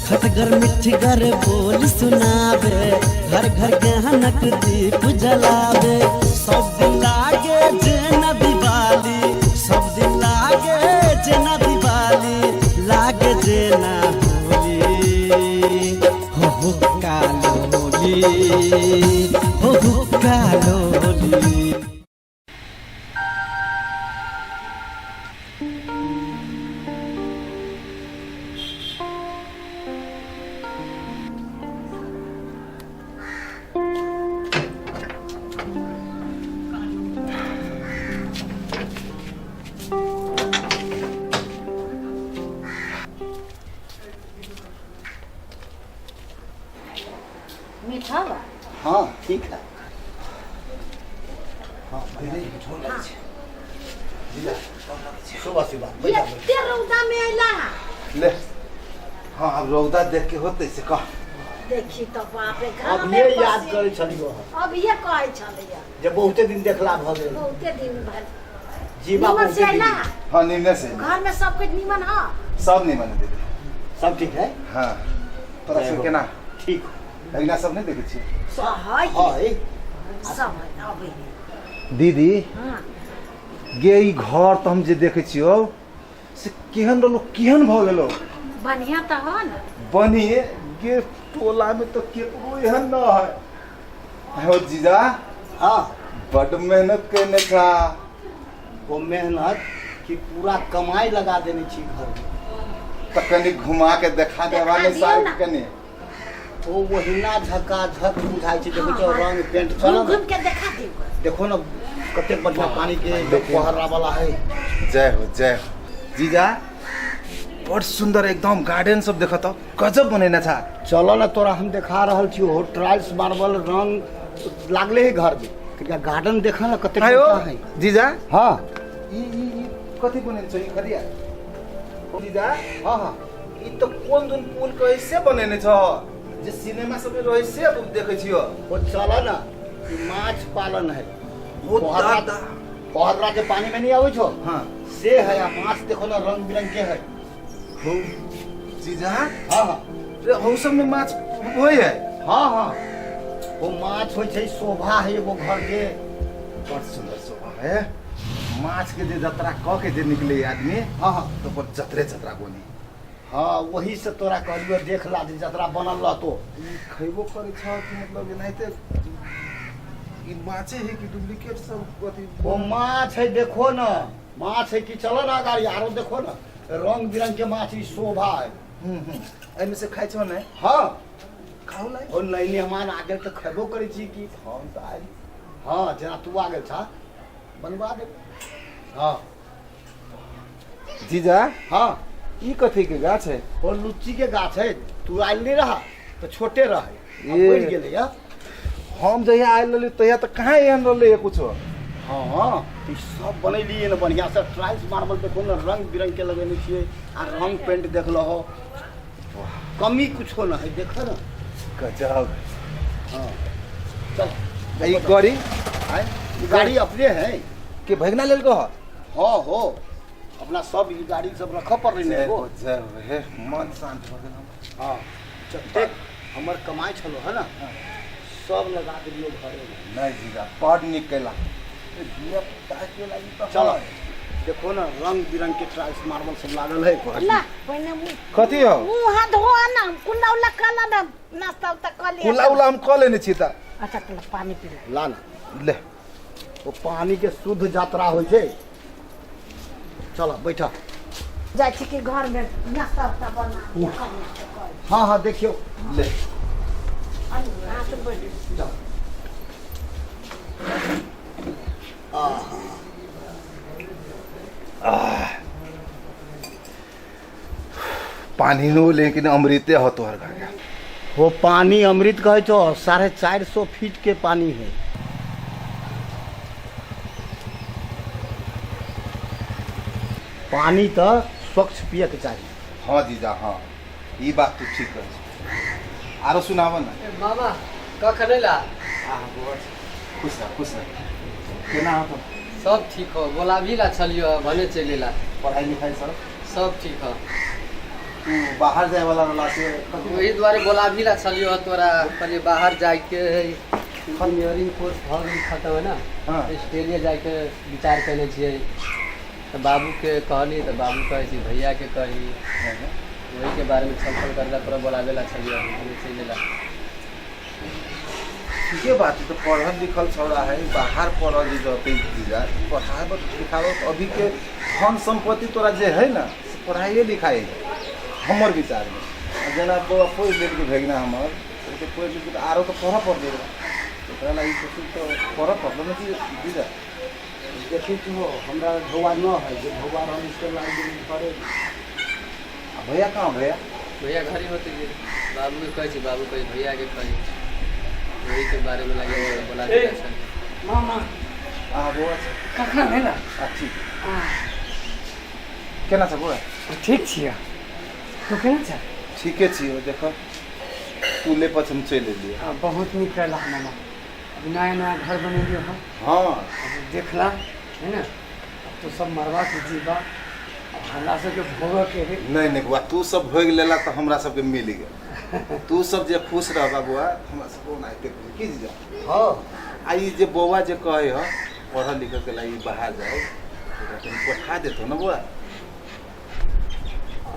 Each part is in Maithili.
खटगर मिठगर बोल सुनावे, घर घर ज्ञानक दीप जलावे। सब दिन लागे जेना दिवाली, सब दिन लागे जेना दिवाली, लागे जेना होली। हो हो कालो होली, हो हो कालो होली। मीठा बा। हाँ, ठीक है। सुबह सुबह बैठा। एते रौदा में अइला हा? ले, हाँ, अब रौदा देख के होते से कह। देखी तो बाप रे, घर अब में ये याद पसी- करै छलियो हम। अब ये कहै छलैया जे बहुते दिन देखला भऽ गेल। बहुते दिन भर जीवा निमन से बहुते दिन। अइला? हाँ, निमने से। घर में सब कुछ निमन ह? सब निमन है दीदी। सब ठीक है। हाँ, तोरा जय सब हो। केना? ठीक। भगिना सब नहीं देखे छियै? सब है। है। सब है, अबै है। दीदी। हाँ। गे, ई घर तऽ हम जे देखै छियौ से केहन रहलो, केहन भऽ गेलो? बढ़िया तऽ ह ने। बनिए गे, टोला में तो केकरो एहन न है। हो जीजा। हाँ। बड मेहनत केने छा। वो मेहनत कि पूरा कमाई लगा देने छी घर में। तऽ कनि घुमा के देखा देबा ने। देखा दियौ साइड ना। कनि। ओ ओहिना झकाझक बुझाइ छै, देखै छौ? हाँ। रंग पेंट छौ घूम ने। घूम के देखा दियौ। देखो ने, कते बढ़िया पानी के देखियौ। फुहारा वाला है। जय हो, जय हो जीजा, बड़ सुंदर एकदम गार्डन सब देखत, गजब बनेने छा। चलो ने, तोरा हम देखा रहल छी। हो, टाइल्स मार्बल रंग लागले है घर में। कनिका गार्डन देखा ना, कते आयो। बढ़िया है। जीजा। हाँ। ई ई ई कथी बनेने छ ई खरिया जीजा? हाँ हाँ। ई तो कोन दुन पुल कैसे बनेने छ जे सिनेमा सब में रहे से देखै छियो। वो चला ना, ई माछ पालन है। ओ फुहारा। दादा। फुहारा के पानी में नहीं आवे छो? हाँ। से है। आ माछ देखो ना, रंग बिरंग के है। हो जीजा। हाँ हाँ। रे, हौ सब में माछ होय है? हाँ हाँ, वो माछ होइ छै, शोभा है एगो घर के। बड़ सुंदर शोभा है माछ के। जे जतरा क के जे निकले आदमी, हाँ हाँ। तो पर जतरे जतरा गोनी। हाँ, वही से तोरा कहलियो, देख ला जे जतरा बनल रहतो। ई खैबो करै छ कि मतलब एनाहिते ई माछे है कि डुप्लीकेट सब अथी? वो माछ है, देखो ना, माछ है कि। चलो ना गाड़ी, आरो देखो ना, रंग बिरंग के माछ, ई शोभा है। हम्म हम्म एहिमे से खाइ छौ ने? हाँ। खाउ लाई। ओ नहीं, मेहमान आ गेल तऽ खेबो करै छी कि। हम तऽ आयल। हाँ, जेना तू आ गेल छा, बनवा दे। हाँ। जीजा। हाँ। ई कथी के गाछ है? ओ लुच्ची के गाछ है। तू आयल नहीं रहा तऽ छोटे रहे, अब ये। बढ़ि गेलै या। हम जहिया आयल रहली तहिया तऽ कहाँ एहन रहलै है कुछो। हाँ, तऽ ई सब बनेलियै ने बढ़िआँ से। टाइल्स मार्बल देखो ने, रंग बिरंग के लगेने छियै आ रंग पेंट देख लहो, कमी कुछो न है, देख न। गजब। हाँ, चल। ई गाड़ी? आय, ई गाड़ी अपने है। के भगना लेलको ह? हाँ हो, अपना सब ई गाड़ी सब रखऽ पड़लै ने जय एगो। हो, जय हो। हे, मन शांत भऽ गेल हमर। हाँ, जतेक हमर कमाइ छलो है ना, सब लगा देलियो घरे में। नहीं जीजा, बड़ नीक कैला। ए, धिया पुता के लागी तऽ चलो। है। देखो ना, रंग बिरंग के टाइल्स मार्बल सब लागल है। ला, पहिने मुँह कथी हो? मुँह हाथ धो ना, कुल्ला उल्ला कर ला ना, नाश्ता उस्ता कर लिया। कुला उला हम कऽ लेने छी तऽ। अच्छा, तो पानी पी ला। ला ना। ले। ओ पानी के शुद्ध यात्रा होइ छै। चलो, बैठ। जाइ छी कि घर में नाश्ता उस्ता बना कर। हाँ हाँ, देखियौ। ले। हाथ बैठ। जाओ। पानी नो लेकिन अमृते हो तोहर घर के। वो पानी अमृत कहै छौ, 450 फीट के पानी है। पानी तऽ स्वच्छ पियके चाही। हाँ जीजा, हाँ, ई बात तू ठीक कह। आरो सुनाव ना। ए मामा, कखन अयला? आ बड़ खुश रह, खुश रह। केना हो तो? सब ठीक हो, बोलाबी ला छलियो, भने चलि अयला। पढ़ाई लिखाई सब? सब ठीक हो। तू बाहर जाए वाला रहला से ओही दुआरे बोलाबी ला छलियो तोरा, कहलिए बाहर जाइके है, इंजीनियरिंग कोर्स भऽ गेल खतम है ना। हाँ। ऑस्ट्रेलिया जाइके विचार केने छियै, तऽ बाबूके कहली तऽ बाबू कहै छै भैयाके कही, ओहीके बारेमे छलफल करै ला तोरा बोलाबे ला छलियो, हम चलि अयला। ठीके बात है, तो पढ़ल लिखल छौड़ा है, बाहर पढ़ल जे जतै जीजा, पढ़ाबऽ लिखाबऽ अभी के धन सम्पत्ति तोरा जे है ना से पढ़ाइए लिखाइ है हमर विचारमे। आ जेना बौआ पढ़ि लिख के भेगना हमर, ओते पढ़ि लिख के आरो तऽ पढ़ऽ पड़तै ओकरा, ओकरा लागि सोचू तऽ पढ़ऽ पड़तै ने जीजा। देखी तू हमरा ढौआ न है, जे ढौआ रहल से लागि गेल घरे। आ भैया कहाँ भैया? भैया घरे होते गेल, बाबूके कहै छी, बाबू कहै भैयाके कही, ओहीके बारेमे लागि बोला के छलियै। मामा आ बौआ छै। कखन भेला? आ ठीक। केना छ बौआ? ठीक छियै, तू केना छ? ठीके छियै, देख पुले पर हम चलि एलियै। बहुत नीक कयला मामा, अभी नया नया घर बनेलियो हँ। हाँ। देखला है ना, अब तो सब मरवा के जीवा, अब हमरा सबके भोगऽ के है। नहीं नहीं बौआ, तू सब भोग लेला तऽ हमरा सबके मिल गेल, तू सब जे खुश रहबा बौआ हमरा सबके ओनाहिते खुश की जीजा। हाँ। आ ई जे बौआ जे कहै ह पढ़ल लिखल के लागि बाहर जाओ, ओकरा तनी पठा देतो ना बौआ।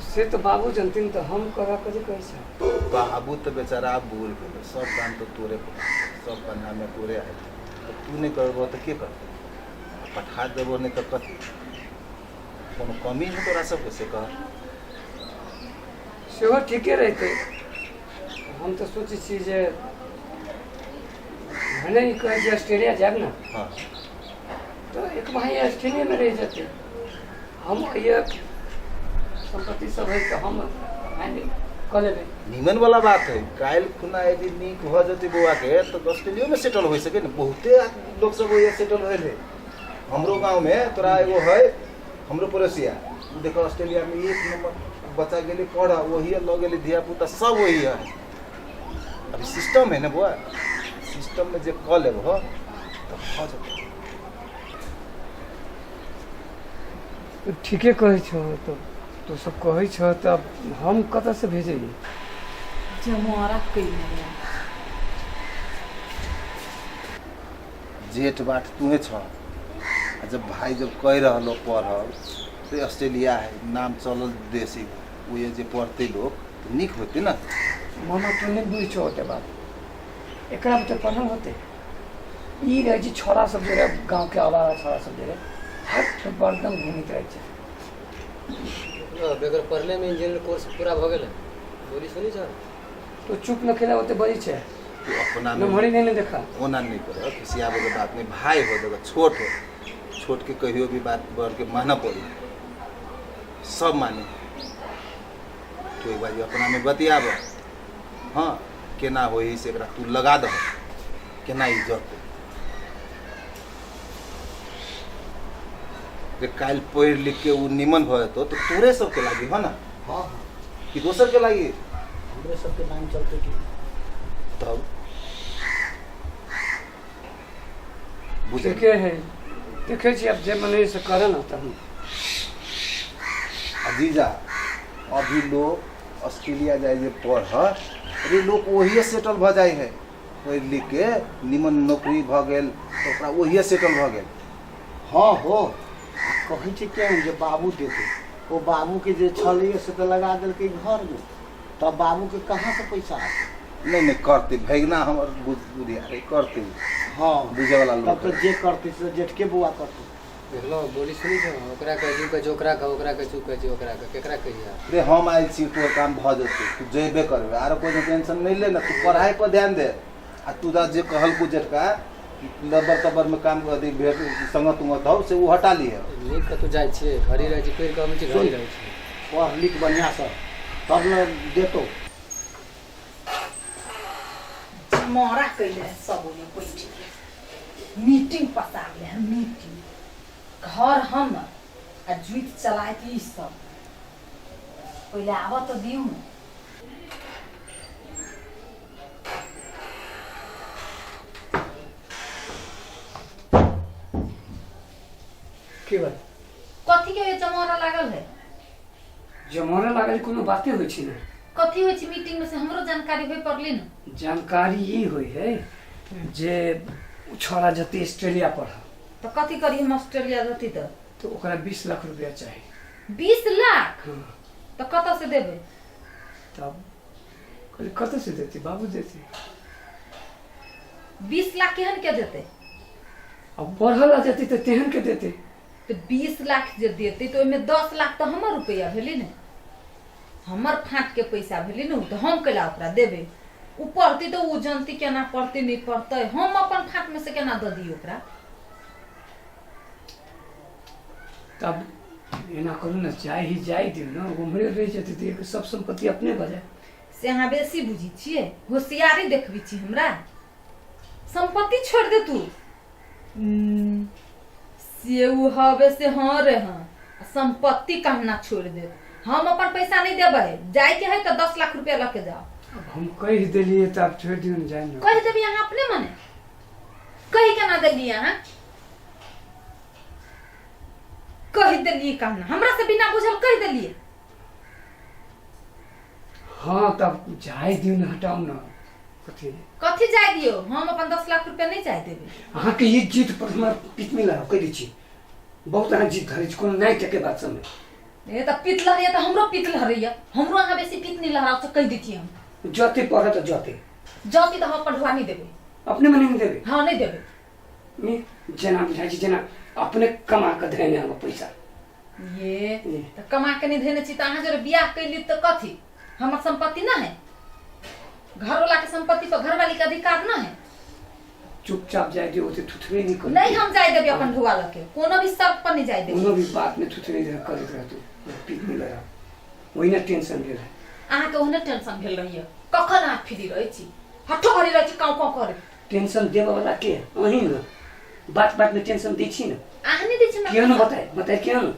से तऽ बाबू जनथिन तऽ हम करा कथी कहै छै। बाबू तऽ बेचारा बूढ़ भेलै, सब काम तऽ तोरे पर, सब बन्हामे तोरे आयल, तऽ तू नहि करबो तऽ के करतै? पठा देबो नहि तऽ कथी कोनो कमी है तोरा सबके से कह। सेहो ठीके रहितै, हम तऽ सोचै छी जे भने ई कहै छै ऑस्ट्रेलिया जायब ने। हाँ। तऽ एक भाई ऑस्ट्रेलियामे रहि जेतै, हम ये सम्पत्ति सब है तऽ हम कऽ लेबै। नीमन वाला बात है, काल्हि खुना यदि नीक भऽ जेतै बौआके तऽ ऑस्ट्रेलियोमे सेटल होइ सकै ने, बहुते लोक सब ओहिया सेटल भेल है। हमरो गाँवमे तोरा एगो है हमरो पड़ोसिया, ओ देखो ऑस्ट्रेलियामे एक नंबर बच्चा गेलै पढ़ऽ, वही लऽ गेलै धियापुता सब वही है। अभी सिस्टम है ने बौआ, सिस्टममे जे कऽ लेबहो तऽ भऽ जेतै। ठीके कहै छौ, तऽ तू सब कहै छौ तऽ हम कतऽसँ भेजैयै? जमोरा कइले। जेठ बाट तुहे छ, आ जब भाई जब कहि रहलो पढ़ल तो ऑस्ट्रेलिया है नाम चलल देश है, उहे जे पढ़ते लोग तो नीक होते ना। मामा तू नहि बुझै छौ ओते बात, एकरा तऽ पढ़ल होते। ई रहै छै छोरा सब जे रहै गाँवके आवारा छोरा सब जे रहै हर बरदम घूमैत रहै छै। बगैर पढ़ले में इंजीनियर कोर्स पूरा भऽ गेलै, बोली सुनी छ। तू चुप न खेला ओते बजै छै। तू अपना में नमहरी नहीं ने देखा। ओना नहीं कर, खिसियाबे के बात नहीं, भाई हो देखो छोट हो, छोट के कहियो भी बात बढ़ के मानऽ पड़ी, सब माने। तू एक बार अपना में बतियाब, हाँ केना होई से एकरा तू लगा दह केना ई जतै जे काल्हि पढ़ि लिख के ओ निमन भऽ जेतौ तऽ तोरे सबके लागी हो ना। हाँ हाँ। कि दोसर के लागी? हमरे सबके नाम चलते की तब बुझल। ठीके है, देखै छी अब जे मन से करे ना तब। जीजा अभी लोग ऑस्ट्रेलिया जाए जे पढ़, अरे लोग वही सेटल भऽ जाइ है, पढ़ि लिख के निमन नौकरी भऽ गेल तऽ ओकरा वही सेटल भऽ गेल। हाँ हो, कहै छै केहन जे बाबू देतै, ओ बाबूके जे छलैए से तऽ लगा देलकै घरमे, तब बाबूके कहाँसँ पैसा आतै? नहीं नहीं करते भैगना हमर बुधियार करते। हाँ बुझे वाला तब लोग तऽ जे करतै से जेठके बौआ करतै। देखलो बोली सुनी छ, ओकरा कहै छी, कहै छी ओकरा कह, ओकरा कहै छी, कहै छी ओकरा कह, केकरा कहिया? रे हम आयल छी तोर काम भऽ जेतै, तू जेबे करबे, आरो कोइ टेंशन नहीं ले ना, तू पढ़ाई पर ध्यान दे। आ तू दा जे कहलकू जेठका कि लबर तबर में काम अथी भेट संगत उंगत हौ से ओ हटा लिहे। नीक कतहु जाइ छियै, घरे रहै छी, पढ़ि कऽ अबै छी घरे रहै छी। पढ़ लिख बढ़िआँसँ तब ने देतौ। जमोरा कैले है सब ओने बैठ के मीटिंग पसारले है, मीटिंग घर हम आ जुइत चलाए के ई सब पहिले आबऽ तो दियौ ने। की बात? कथी के ये जमोरा लागल है? जमरे लागल कोनो बाते होइ छै ने। कथी होइ छै मीटिंग में से हमरो जानकारी होय पड़ली ने। जानकारी ई होइ है जे उ छौड़ा जते ऑस्ट्रेलिया पढ़। तऽ कथी करी हम ऑस्ट्रेलिया जती तऽ? तऽ ओकरा 20 लाख रुपया चाही। 20 लाख? हाँ। तऽ कतऽ से देबै? तब कहली कतऽ से देती, बाबू देती। 20 लाख केहन के देतै? अब बढ़ल आ जेतै तऽ तेहन के देतै। तऽ 20 लाख जे देतै तऽ ओहिमे 10 लाख तऽ हमर रुपैआ भेलै ने, हमर फाँटके पैसा भेलै ने, ओ तऽ हम कैला ओकरा देबै? ओ पढ़तै तऽ ओ जानतै केना पढ़तै नहि पढ़तै, हम अपन फाँटमे से केना दऽ दियै ओकरा? तब एना करू ने, जाइ ही जाइ दियौ ने, उम्हरे रहि जेतै तऽ सब सम्पत्ति अपने भऽ जाय। से अहाँ बेसी बुझै छियै, होशियारी देखबै छी हमरा। सम्पत्ति छोड़ि दे तू से उ हवे से। हाँ रे हाँ, सम्पत्ति कहना छोड़ि दे, हम अपन पैसा नहीं देबै। जायके है तऽ 10 लाख रुपया लऽ के जाओ। अब हम कहि देलियै तऽ आब छोड़ि दियौ ने, जाय ने। कहि देबै अहाँ अपने मने? कहि केना देलियै अहाँ? कहि देलियै कहना हमरा से बिना बुझल कहि देलियै? हाँ तब जाय दियौ ने, हटाउ ने। कथी कथी जाय दियौ? हम अपन 10 लाख रुपया नहीं जाय देबै। अहाँके ई जीत पर हमरा पीत मिला कहि दै छी, बहुत अहाँ जीत धरै छी, कोनो नहि टके बात सबमे। ए तऽ पीत लहरैया तऽ हमरो पीत लहरैया, हमरो अहाँ बेसी पीत नहीं लहराउ से कहि दै छी हम। जते पढ़त तऽ जते जते तऽ हम अपन ढुआ नहीं देबै। अपने मने नहीं देबै? हाँ नहीं देबै। ने जेना बुझाइ छै जेना अपने कमा कऽ धैने हम पैसा। ये तऽ कमा के नहीं धेने छी तऽ अहाँ जरे बियाह कैली तऽ कथी हमर संपत्ति ना है? घरवाला के संपत्ति पर घरवाली के अधिकार ना है? चुपचाप जाय दियौ, ओते थुथबे नहीं करू। नहीं हम जाय देबै अपन ढुआ लके, कोनो भी शर्त पर नहीं जाय देबै। कोनो भी बात में थुथबे नहीं करैत रहतू, पीत नहीं लगा, ओहिना टेंशन भेल है। अहाँके ओहने टेंशन भेल रहैया, कखन अहाँ फ्री रहै छी? हठो घड़ी रहै छी काँव काँव करे। टेंशन देबऽ वाला के अहीं ने, बात बात में टेंशन दै छी ने। अहाँ नहीं दै छी हमरा। किया ने बताए बताए, किया ने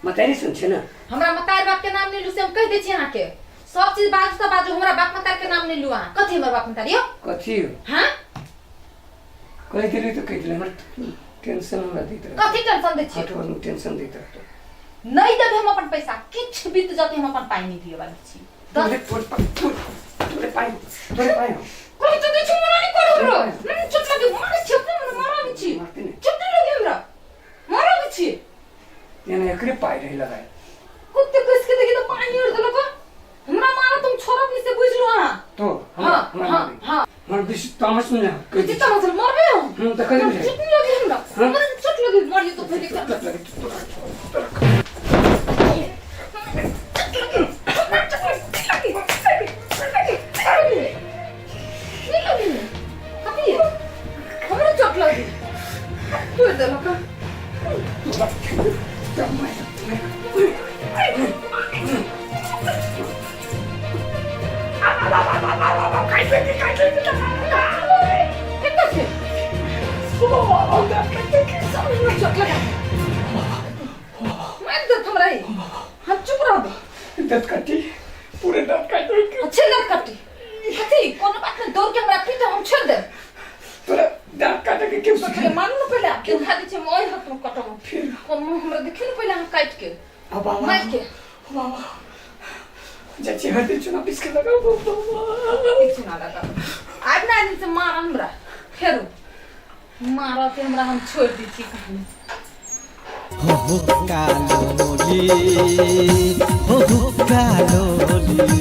मतारी सुन छै ने। हमरा मतारी बाप के नाम नहीं लू से हम कहि दै छी अहाँके। सब चीज बाजू तऽ बाजू, हमरा बाप मतारी के नाम नहीं लू अहाँ। कथी हमर बाप मतारी यौ? कथी यौ? हाँ कहि देली तऽ कहि देली, हमर टेंशन हमरा दैत रहत। कथी टेंशन दै छी? हट टेंशन दैत रहत। नहीं देबै हम अपन पैसा, किछु बीत जतै हम अपन पाइ नहीं दिअ वाली छी। तोरे तोरे तोरे पाइ, तोरे पाइ हम कहि तऽ दै छी, मना नहीं करू हमरा। नहीं चोट लगे, मारै छी अपने मने, मारा छी। मारते नहि। चोट नहीं लगे हमरा, मारा छी। एना एकरे पाइ रही लगाए। कुत्ते कस के देखी तो पानी उड़ देलक। हमरा मारा तुम छोड़ब नहीं से बुझ लो अहाँ। तो हमरा हाँ हमरा हाँ मारबी। हाँ हमरा बेसी तामस नहि कहि दै जितना मतलब मरबे हम। हम तऽ कहि हमरा दै। चोट नहीं लगे हमरा। हाँ? हमरा चोट लगे मरिए तो पहले चोट लगे तोरा। हमरा चोट लगे तोड़ देलक। कते छै? चोट लगा मारि देत हमरा ई। हम चुप रहबै। दाँत काटी, पूरे दाँत काटि। अच्छे दाँत काटी कथी? कोनो बात नहीं, दौड़ के हमरा पीट, हम छोड़ देब। तोरा दाँत काटे के केहू पहिले मानू ने, पहिले देखा दै छी हम ओहि हाथ में कटब। फिर हम हमरा देखियौ ने पहिले अहाँ काटि के आ बाबा मारि के। बाबा जाइ छी, हरदि चूना पीस के लगाउ बाबा। किछु ना लगा आबि ना दिन से मार हमरा, फेरो मारत हमरा, हम छोड़ि दै छी कहानी। हो हुक्का लोली, हो हुक्का लोली।